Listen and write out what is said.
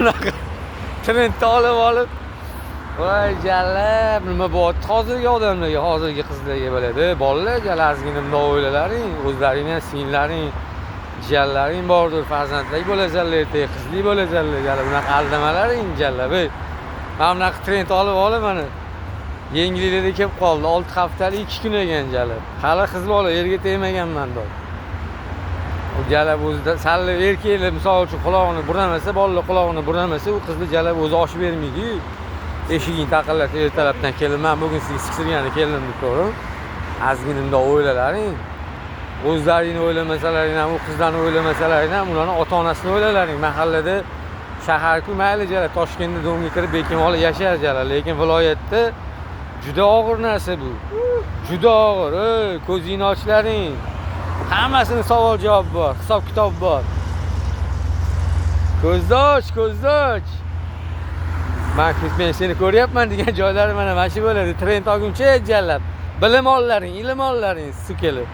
Bunaqa trendni olib olib, voy jalab, nima bo'lyapti hozirgi odamlarga, hozirgi qizlarga bo'ladi. Bolalar, jala, ozgina bundoq o'ylalaring, o'zlaringni ham singillaring, jiyanlaring bordir, farzandli bo'lasanlar, ertaga qizli bo'lasanlar, jala, bunaqa aldamalaring, jalab. Ey, mana bunaqa trend olib olib, mana yengillikda kelib qoldi. 6 haftalik 2 kun ekan, jalab. Hali qiz bola erga tegmaganman deb. U jalab o'zida sal erkaklar, misol uchun, qulog'ini buramasa, bolalar qulog'ini buramasa, u qizni jalab o'zi ochib bermaydi-yu. Eshigingni taqillatib, ertalabdan kelib, "Man bugun sizga siksirgani keldim", deb, to'g'rimi? Ozgina bundoq o'ylalaring. O'zlaringni o'ylamasalaring ham, u qizlarni o'ylamasalaring ham, ularni ota onasini o'ylalaring. Mahallada, shaharku mayli, jala, Toshkentda дом ga kirib bemalol yashar, jala, lekin viloyatda juda og'ir narsa bu. Juda og'ir. Ey, ko'zingni ochlaring. Hammasini savol javob bor, hisob kitob bor. Ko'zni och, ko'zni och. Men seni ko'ryapman degan joylari mana shu bo'ladi. Trend olguncha jalab. Bilim ollaring, ilm ollaring, sukelar.